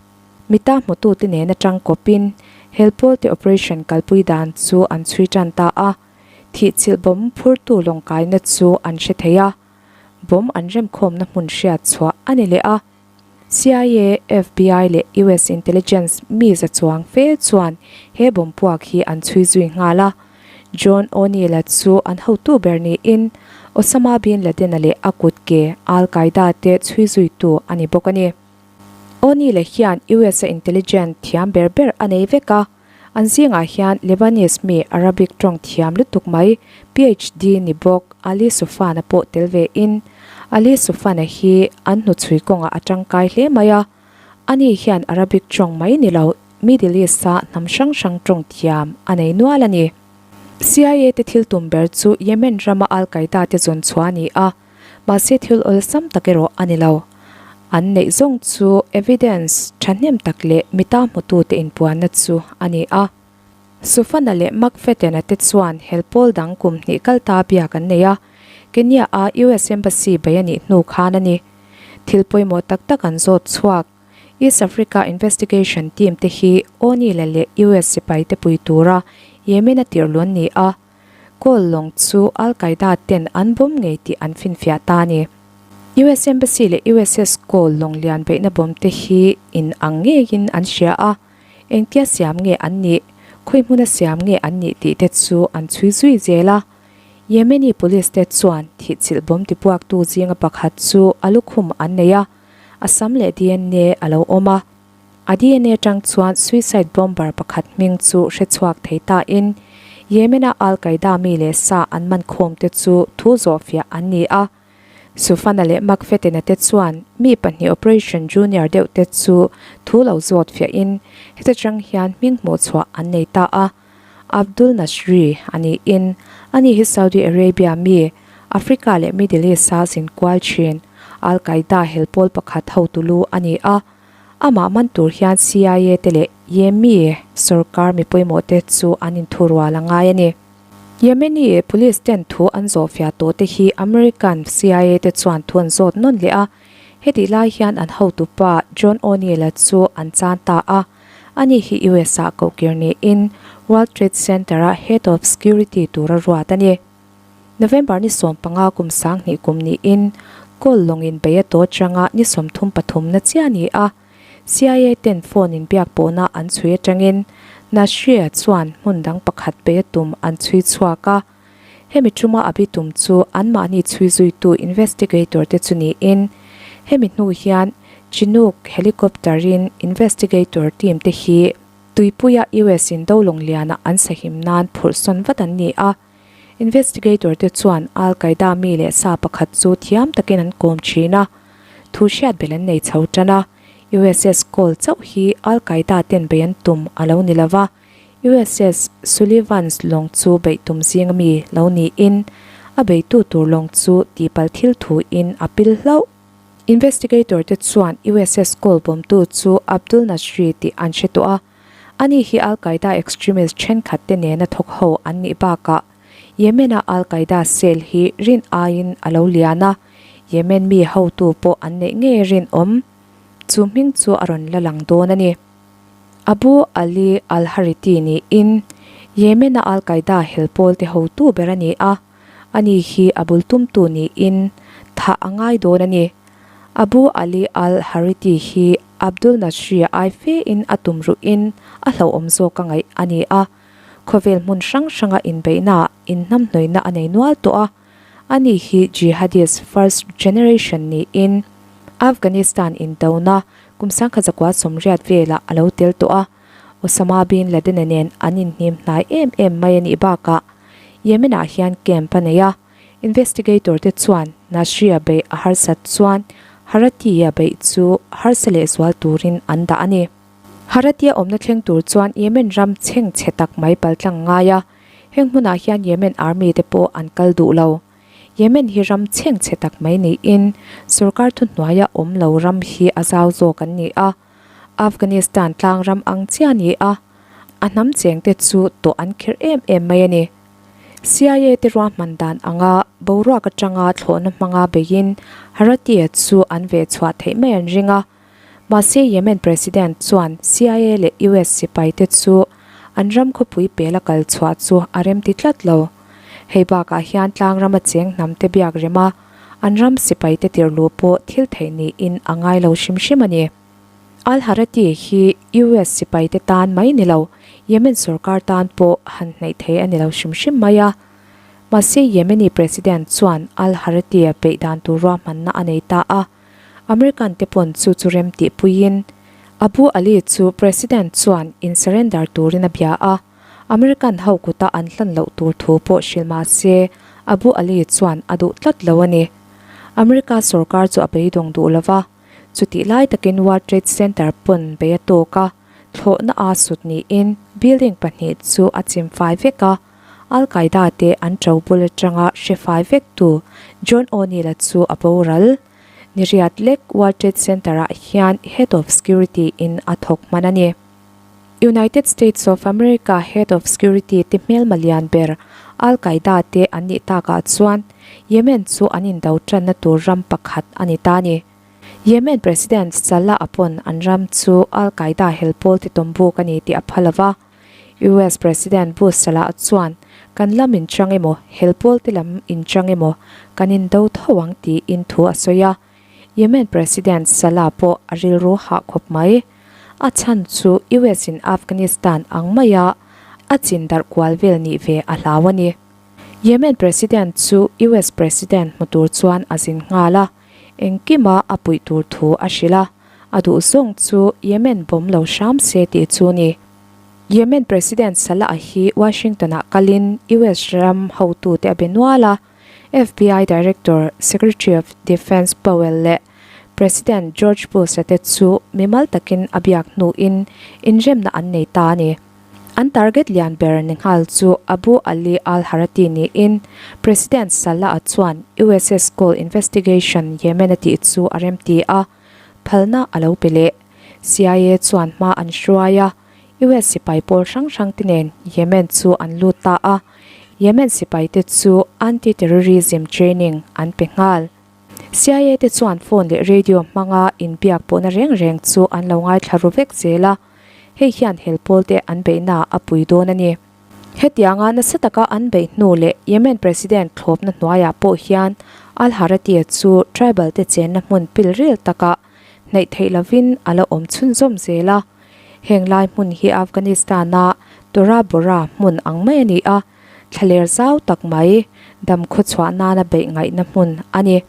mita hmutute nen atang kawpin helpawlte operation kalpui dan chu an chhui tan ta a, thihchilh bawm phurtu lawngkaina chu an hre thei a, bawm an remkhawmna hmun hriat chhuah a ni leh a. CIA, FBI leh US intelligence mi za chuang fe chuan he bawm puak hi an chhui zui nghal a. John O'Neill-a chu an hotu ber niin Osama bin Laden-a leh a kut ke Al Qaeda te chhui zuitu a ni bawk a ni. O'Neill-a hian US-a intelligence thiam ber ber a nei vek a, an zingah hian Lebanese mi Arabic tawng thiam lutuk mai PhD ni bawk Ali Soufan-a pawh tel ve in Ali Soufan-a hi an hnuchhui kawngah a tangkai hle mai a, ani hian Arabic tawng mai ni lo Middle East-a hnam hrang hrang tawng thiam a nei nual a ni. CIA te thil tum ber chu Yemen rama Al Qaeda te zawn chhuah a ni a, mahse thil awlsam tak erawh a ni lo. An neih zawng chu evidence thahnem tak leh mita hmutute inpuanna chu a ni a. Sufana leh McFadden-a te chuan hel pawl dang kum hnih kal ta biak an nei a, Kenya-a US Embassy bei a nih hnu khan a ni. Thil pawimawh tak tak an zawt chhuak. East Africa Investigation Team te hi O'Neill-a leh US sipai te pui tura Yemen-a tirh luan ni a, Kawl lawng chu Al Qaeda ten an bawm ngei tih an finfiah ta a ni. US Embassy leh USS Cole lawng lian beihna bawm te hi in ang ngeiin an hria a, engtia siam nge an nih, khawi hmuna siam nge an nih tih te chu an chhui zui zel a. Yemeni police te chuan thihchilh bawm tipuaktu zinga pakhat chu a lukhum an nei a, a sam leh DNA a lo awm a. A DNA atang chuan suicide bomber pakhat hming chu hre chhuak thei ta in, Yemen-a Al Qaeda mi leh sa an man khawm te chu thu zawhfiah an ni a. Sufana leh McFadden-a te chuan mi pahnih Operation Junior deuh te chu thu lo zawt fiah in, heta tang hian hming hmuh chhuah an nei ta a. Abdul Nasri a niin, ani hi Saudi Arabia mi, Africa leh Middle East-a zin kual thin, Al Qaeda hel pawl pakhat hotu lu a ni a. Amah man tur hian CIA te leh Yemi sorkar mi pawimawh te chu an inthurual a ngai a ni. Yemeni police ten thu an zawhfiah tawh te hi American CIA te chuan thu an zawt nawn leh a, hetih lai hian an hotupa John O'Neill-a chu an chan ta a, ani hi US ah kohkir niin World Trade Center-a Head of Security tura ruat a ni. November ni 15 kum 2000 kum niin Cole lawngin bei a tawt ranga ni 33 na chiah a ni a, CIA ten phone in biak pawhna an chhui atangin Nasri-a chuan hmun dang pakhat bei a tum an chhui chhuak a. Hemi tuma a bi tum chu anmahni chhui zuitu investigator te chu niin hemi hnu hian Chinook helicopter in investigator team te hi tuipuia US in do lawng liana an sahim nan phurh sawn vat an ni a. Investigator te chuan Al Qaeda mi leh sa pakhat chu thiam takin an kawm thin a, thu hriat belh an nei chho tan a. USS Cole chauh hi Al Qaeda ten bei an tum a lo ni lova, USS Sullivan's lawng chu beih tum zing ami lo niin a beitu tur lawng chu tihpalh thil thu in a pil hlauh. Investigator te chuan USS Cole bawmtu chu Abdul Nasri tih an hre tawh a. Ani hi Al Qaeda extremist thenkhat te nena thawk ho an nih bakah Yemen-a Al Qaeda cell hi rin aiin a lo lian a, Yemen mi hotu pawh an neih ngei rinawm. Chu hming chu a rawn la lang dawn a ni. Abu Ali al-Hariti niin Yemen-a Al Qaeda hel pawl te hotu ber a ni a, ani hi a bul tumtu niin thah a ngai dawn a ni. Abu Ali al-Hariti hi Abdul Nasri ai fe in a tum ruhin a hlauhawm zawk a ngaih a ni a, khawvel hmun hrang hranga inbeihnaah inhnamhnawihna a nei nual tawh a, ani hi jihadist first generation niin Afghanistan indona kum sangkhat zakua sawmriat velah a lo tel tawh a, Osama bin Laden-a nen an inhnim hnai em em mai a nih bakah Yemen-ah hian camp a nei a. Investigator te chuan Nasri-a beih a harsat chuan Harati-a beih chu harsa lehzual turin an dah a ni. Harati-a awmna thleng tur chuan Yemen ram chheng chhe tak mai paltlang ngai a, heng hmunah hian Yemen army te pawh an kal duh lo. Yemen hi ram chheng chhe tak mai niin sorkar thuhnuaia awm lo ram hi a zau zawk an ni a, Afghanistan tlang ram ang chiah a ni a, a hnam cheng te chu tawh an kherh em em mai a ni. CIA te ruahman dan anga boruak atanga thlawhna hmanga beiin Harati-a chu an veh chhuah theih mai an ring a. Mahse Yemen President chuan CIA leh US sipai te chu an ram khawpui pela kal chhuah chu a remti tlat lo. Hei bakah hian tlang rama cheng hnam te biak rema an ram sipai te tirhluh pawh thil theih niin a ngai lo hrim hrim a ni. Al-Harati hi US sipai te tan mai ni lo, Yemen sorkar tan pawh han hnaih thei a ni lo hrim hrim mai a. Mahse Yemeni President chuan Al-Harati-a peih dan tur ruahmanna a nei ta a, American te pawn chu chu rem tih puiin Abu Ali chu President chuan in surrender turin a bia a, American ho kuta an hlan loh tur thu pawh hrilh mah se Abu Ali chuan a duh tlat lo a ni. America sorkar chu a beidawng duh lo va. Chutih lai takin World Trade Center pawn bei a tawk a, thlawhna a sut niin building pahnih chu a chim fai vek a, Al Qaeda te an to bul atanga hre fai vek tu John O'Neill-a chu a boral. Niriat lek World Trade Center ah hian Head of Security in a thawk hman a ni. United States of America Head of Security te hmelma lian ber Al Qaeda te an nih takah chuan Yemen chu an indo tanna tur ram pakhat a ni ta a ni. Yemen President Salah a pawn an ram chu Al Qaeda hel pawl ti tawm buk a ni tih a pha lo va. US President Bush Salah chuan kan lam inchang emaw hel pawl te lam inchang emaw kan indo tho ang tiin thu a sawi a. Yemen President Salah pawh a rilru hah khawp mai. A chhan chu US in Afghanistan ang maia a chin darh kual vel nih ve a hlau a ni. Yemen President chu US President hmu tur chuan a zin nghal a, engkima a puih tur thu a hrilh a, a duh zawng chu Yemen bawm lo hram se tih chu ni. Yemen President Salah hi Washington-ah kalin US ram hotute a be nual a, FBI Director, Secretary of Defense Powell leh President George Bush-a te chu mimal takin a biak hnuin inremna an nei ta a ni. An target lian ber ni nghal chu Abu Ali al-Harati niin President Salah-a chuan USS Cole investigation Yemen a tih chu a remti a, phalna a lo pe leh. CIA chuan hma an hruai a. US sipai pawl hrang hrang te nen Yemen chu an lut ta a, Yemen sipai te chu anti-terrorism training an pe nghal. CIA te chuan phone leh radio hmanga inbiak pawhna reng reng chu an lo ngaithla ru vek zel a, hei hian hel pawl te an beihna a pui dawn a ni. Hetianga nasa taka an beih hnu leh Yemen President thlawpna hnuaiah pawh hian al-Harati chu tribal te chenna hmun pilril takah hnaih theih lovin a la awm chhunzawm zel a. Heng lai hmun hi Afghanistan-a Tora Bora hmun ang mai a ni a, thlaler zau tak mai dam khawchhuah nana beih ngaihna hmun a ni.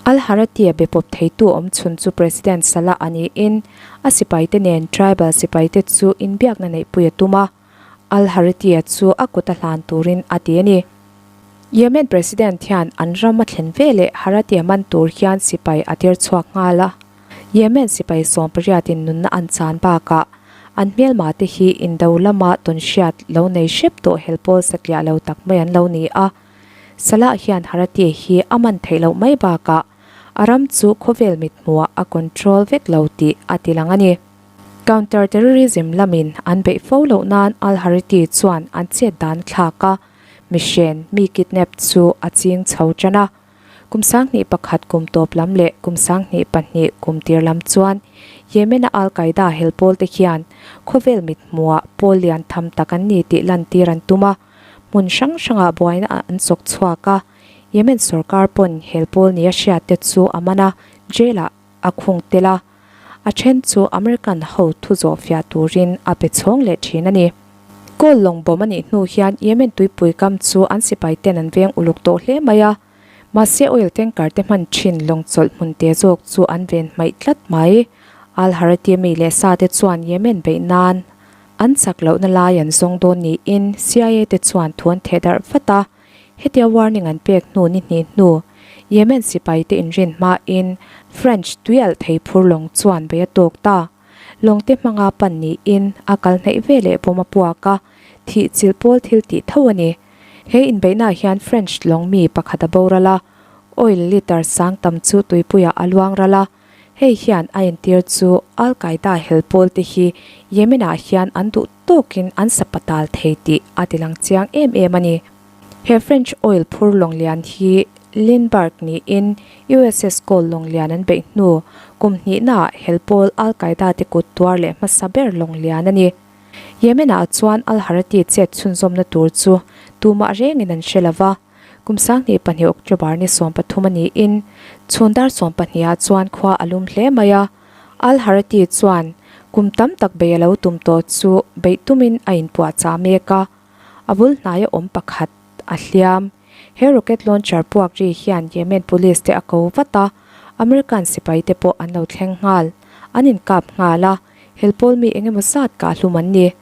Al-Harati-a be pawp theitu awm chhun chu President Salah a niin a sipaite nen tribal sipaite chu inbiakna neihpui a tum a, Al-Hariti-a chu a kut a hlan turin a ti a ni. Yemen President hian an ram a thlen ve leh Harati-a man tur hian sipai a tir chhuak nghal a. Yemen sipai sawmpariatin nunna an chan bakah an hmelma te hi indo lama tawnhriat lo nei hrep tawh hel pawl satliah lo tak mai an lo ni a. Salah hian Harati hi a man theih loh mai bakah a ram chu khawvel mithmuhah a control vek lo tih a tilang a ni. Counter terrorism lamin an beih fo loh nan Al-Hariti chuan an chet dan a thlak a, mihren mi kidnap chu a ching chho tan a. Kum 2001 kum tawp lam leh kum 2002 kum tir lam chuan Yemen-a Al-Qaeda hel pawl te hian khawvel mithmuhah pawl lian tham tak an ni tih lantir an tum a, hmun hrang hrangah buaina an chawk chhuak a, Yemen sorkar pawn hel pawl nia hriat te chu a man a, jail-ah a khung tel a. A then chu American ho thu zawh fiah turin a pe chhawng leh thin a ni. Kawl lawng bawm a nih hnu hian Yemen tuipui kam chu an sipai ten an veng uluk tawh hle mai a, mahse oil tanker te hman thin lawng chawlh hmun te zawk chu an ven hmaih tlat mai. Al-Harati mi leh sa te chuan Yemen beih nan an chak lohna lai an zawng dawn niin CIA te chuan thu an theh darh vat a. Hetia warning an pek hnu ni hnih hnu, Yemen sipaite inrin hmain French tuialh thei phur lawng chuan bei a tawk ta. Lawngte hmanga pan niin a kal hnaih ve leh bawm a puak a, thih chilh pawl thil tih tho a ni. He inbeihnaah hian French lawng mi pakhat a boral a, oil litre sang tam chu tuipuiah a luang ral a. Hei hian a entir chu Al Qaeda hel pawl te hi Yemen ah hian an duh tawkin an sapatal thei tih a ti lang chiang em em a ni. He French oil phur lawng lian hi Lindbergh niin USS Cole lawng lian an beih hnu kum hnihnaah hel pawl Al Qaeda te kut tuar leh hmasa ber lawng lian a ni. Yemen ah chuan Al Harati chet chhunzawmna tur chu tumah rengin an hre lova. Kum 2002 October ni 13 a niin chhun dar 12 ah chuan khua a lum hle mai a. Al Harati chuan kum tam tak bei a lo tum tawh chu beih tumin a inpuahchah mek a, a bul hnaia awm pakhat a hliam. He rocket launcher puak ri hian Yemen police te a ko vat a, American sipai te pawh an lo thleng nghal. An inkap nghal a, helpawl mi engemaw zat kahhlum an ni.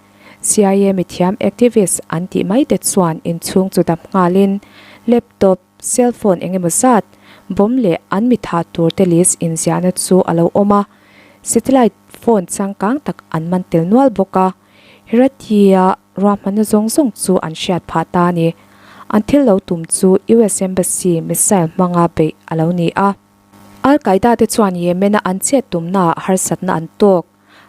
CIA mithiam activist an tih mai te chuan inchhung chu dap nghalin laptop, cell phone engemaw zat, bomb leh an mi thah tur te list inziahna chu a lo awm a, satellite phone changkang tak an man tel nual bawk a, Herathi-a ruahmanna zawng zawng chu an hriat phah ta a ni. An thil lo tum chu US Embassy missile hmanga beih a lo ni a. Al Qaeda te chuan Yemen-a an chet tumnaah harsatna an tawk.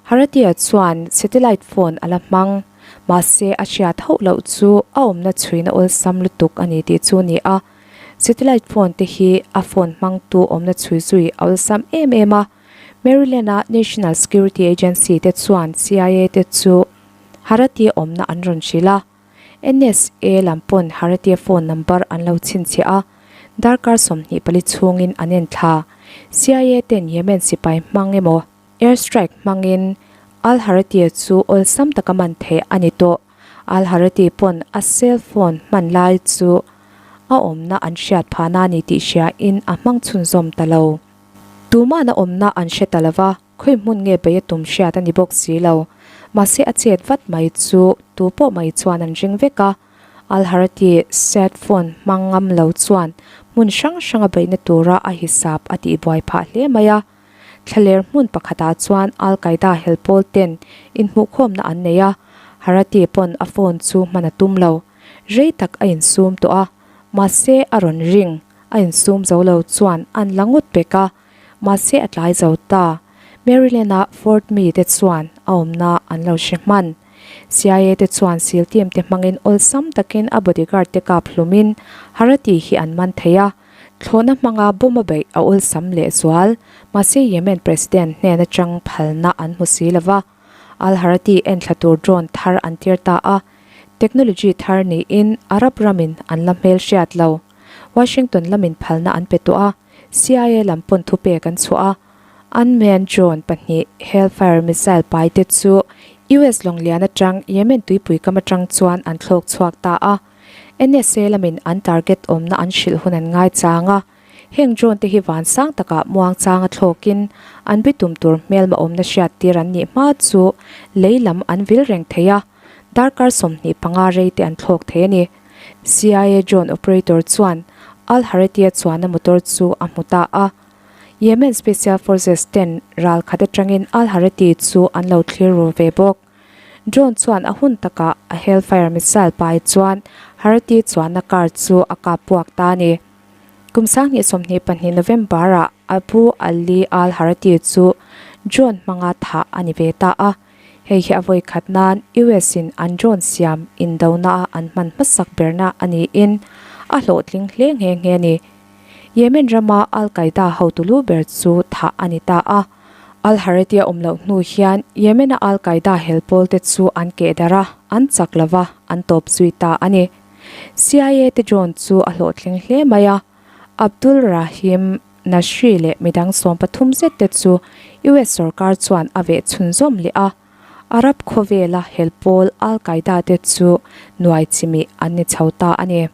Haratia chuan satellite phone a la hmang. Mahse, a hriat hauh loh chu a awmna chhuina awlsam lutuk a ni tih chu a ni a. Satellite phone te hi a phone hmangtu awmna chhui zui a awlsam em em a. Maryland-a National Security Agency te chuan CIA te chu Haratia awmna an rawn hrilh a. NSA lam pawn Haratia phone number an lo chhinchhiah a, darkar 24 chhungin an en thla. CIA ten Yemen sipai hmang emaw air strike hmangin Al Haratia chu awlsam taka man theih a ni tawh. Al Harati pawn a cell phone hman lai chu a awmna an hriat phahna a ni tih hriain a hmang chhunzawm ta lo. Tuman a awmna an hre ta lova, khawi hmun nge bei a tum hriat a ni bawk si lo. Mahse a chet vat mai chu tu pawh mai chuan an ring vek a. Al Harati cell phone hmang ngam lo chuan hmun hrang hranga beihna tura a hisap a tihbuai phah hle mai a. Thlaler hmun pakhatah chuan Al Qaeda hel pawl ten inhmuhkhawmna an nei a, Harati pawn a phone chu hman a tum lo. Rei tak a insum tawh a, mahse a rawn ring, a insum zo lo chuan an la ngawt pek a, mahse a tlai zo ta. Maryland-a Fort Meade te chuan a awmna an lo hre hman. CIA te chuan seal team te hmangin awlsam takin a bodyguard te kap hlumin Harati hi an man thei a, Thlawhna hmanga bomb a beih a awlsam leh zual. Mahse Yemen President hnen atang phalna an hmu si lova, Al Harati enthla tur drone thar an tir ta a. Technology thar niin Arab ramin an la hmel hriat lo. Washington lamin phalna an pe tawh a, CIA lam pawn thupek an chhuah a. Unmanned drone pahnih Hellfire missile pai te chu US lawnglian atang Yemen tuipui kam atang chuan an thlawk chhuak ta a. NSA lamin an target awmna an hrilh hun an ngai chang a, heng drone te hi van sang takah muang changa thlawkin an bitum tur hmelma awmna hriat tir an nih hma chu lei lam an vil reng thei a, darkar 25 rei te an thlawk thei a ni. CIA drone operator chuan Al Haretia chuanna motor chu a hmu ta a, Yemen Special Forces ten ral khat atangin Al Hareti chu an lo thlir ru ve bawk. Drone chuan a hun takah a Hellfire missile pai chuan Harati chuanna car chu a kap puak ta a ni. Kum 2022 November-ah Abu Ali al-Harati chu drone hmanga thah a ni ve ta a. Hei hi a vawi khat nan US-in an drone siam indona-a an hman hmasak berna a niin a hlawhtling hle nghe nghe a ni. Yemen rama Al-Qaeda hotu lu ber chu thah a ni ta a. Al-Harith-i a awm loh hnu hian Yemen-a Al-Qaeda hel pawlte chu an keh darh a, an chak lo va, an tawp zui ta a ni. CIA te drone chu a hlawhtling hle mai a, Abdul Rahim Nashri leh midang 13 zet te chu US sorkar chuan a veh chhunzawm leh a, Arab khawvela hel pawl Al-Qaeda te chu nuai chimih an ni chho ta a ni.